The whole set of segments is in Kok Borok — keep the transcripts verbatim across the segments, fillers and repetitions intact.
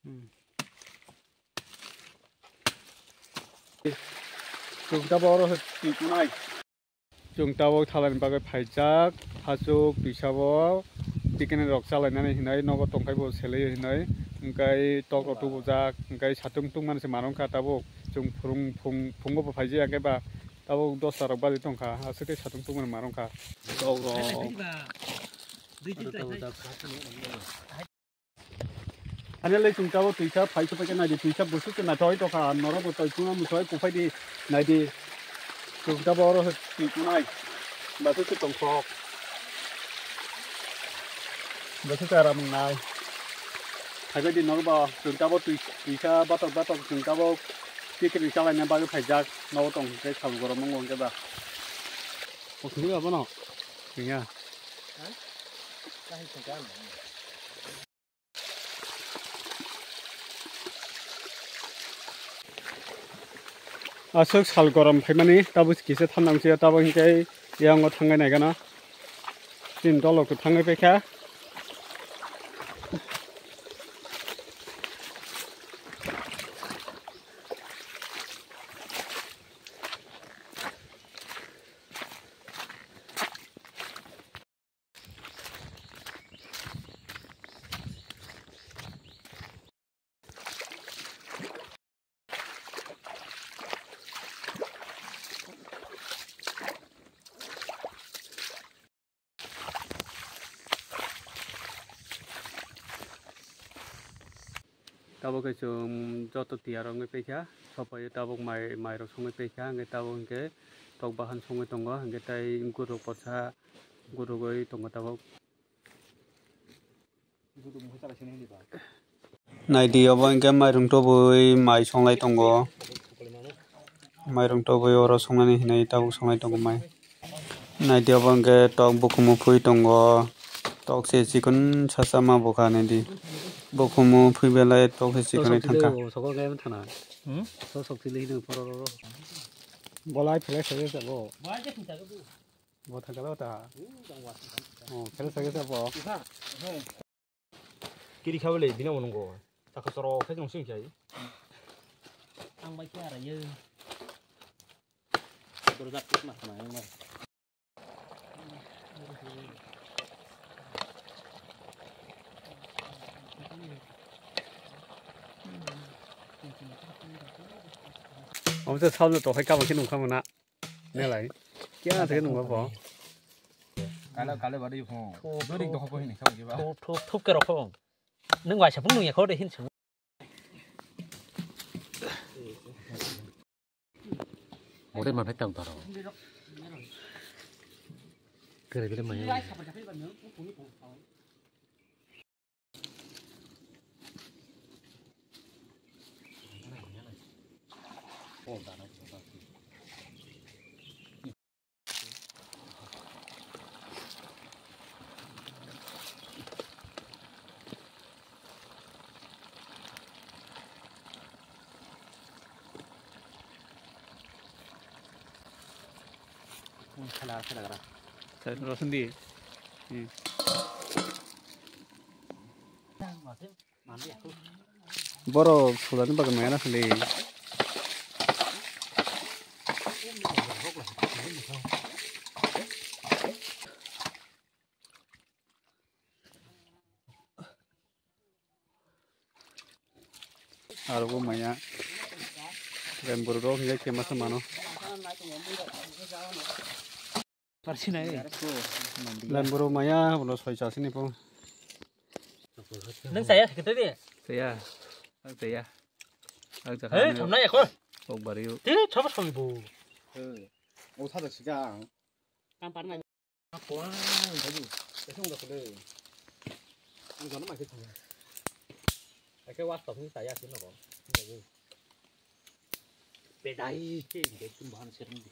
Hmm. Chwng tabok oro se twi kunai. Chwng tabok thalani bagwi phaijak, hachuk twisao tikinirok chalainani hinwi nogo tongkhai bo selai hinwi, hwnkhe tok rok tubujak, hwnkhe satung tungmani se manwngkha tabuk. Chwng phwrwng phung-, phungo bo phaijak, hwnkhe ba tabuk dosta rok bari tongkha, aswk khe satung tungmani manwngkha. Tok rok. Ani le chwng tabok twisa phai se paikhe naidi, twisa bwswk se naithok tongkha, norok bo toi phunga mwsai kuphai di naidi. Chwng tabok oro se twi kunai, bwswk se tongthok, bwswk se aram wngnai. Phaibai di norok bo chwng tabok twi-, twisa batok batok chwng tabok tikiri chalaina bagwi phaijak, nogo tong hwnkhe sal gorom wngo hwnkhe ba. Kuthumwi abono? Twiya. Aswk sal gorom phaimani, tabuk kisa thanang se, tabuk hinkhe yango thangnai naigana. Tin dolok thangwi paikha. Tabuk khe chwng joto tiyar wngwi paikha, sopaio tabuk mai, mairok songwi paikha, hwnkhe tabuk hwnkhe tok bahan songwi tongo, hwnkhe tei guruk kosa gurugwi tongo tabuk. Naidi obo hwnkhe mairung tubui mai songlai tongo. Mairung tubui oro songnani hinwi tabuk songlai tongo mai. Naidi obo hwnkhe tok bukumu phui tongo. Tok se chikon sasa ma bukha naidi. Bukumu phui belai tok se chikon thangkha. Bolai philai sege sabo. Bo thangkala ta. Oh, khere sage sabo. Kiri khabale bina monongo. Takha soro khe jong sing khai. Ang bai khe ara ye. Dorja tik ma khana yang bai. Omo se salno tokhai kamo khe nungkha mona. Nelai. Kya se nungkha bo. Kala kala bari pho. Thup, Dori thup. Dokho pho hini khabu ba. Thup, thup, thup ke rokho. Nung waisa phung nung ya kho de hin sung. Mode ma phai tang taro. Kere bile ma. Rosundi. Borok sulani bagwi maya na sili. Aro bo maya. Ren borok rok hiya khe masa mano. Parsinai. Lamborghini maya, bono soi chasini po. Nang saya kita di. Saya. Ang saya. Ang saya. Hei, thamnai ekor. Kok bario. Tini chapa soi bo. Hei. O sada sigang. Kam parna. Kuang, tadi. Esong dah kuda. Ang jana masih thamnai. Ake was tapi saya sih nopo. Bedai ke, bedai tum bahan serem di.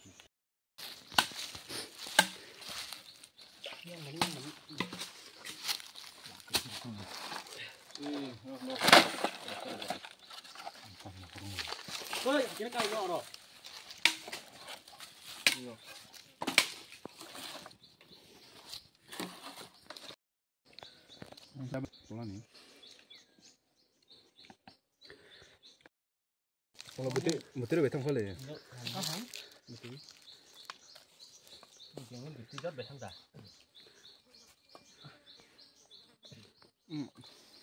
Wala bwtwi, bwtwi rwbai thang phale.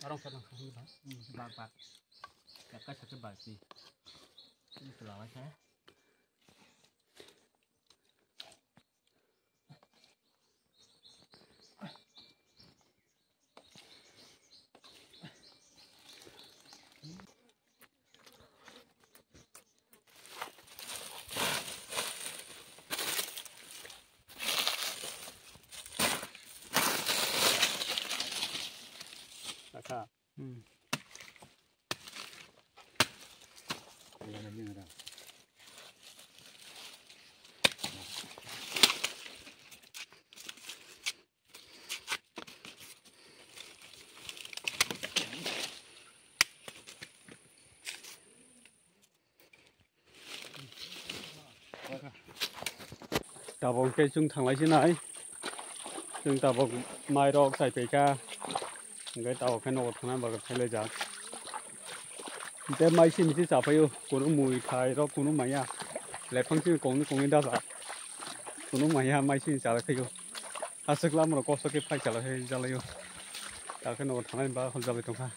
Arong sa nang kha ba. Bak bak. Kakai sakhe bak ni. Ini tulang lai kha. Aka. Hmm. Tabok khe chwng thanglai sinai. Chwng tabok mairok chaipai kha. Hwnkhe tabok khe nogo thangnani bagwi phailaijak. Tei mai simi se chaphaio, kunu mui thairok kunu maya. Lephang simi kongni kongni daja. Kunu maya mai simi chalai phaio. Aswk lamrok kosto khe phai chalai phai jalaio. Takhe nogo thangnani bagwi hol jalai tongkha.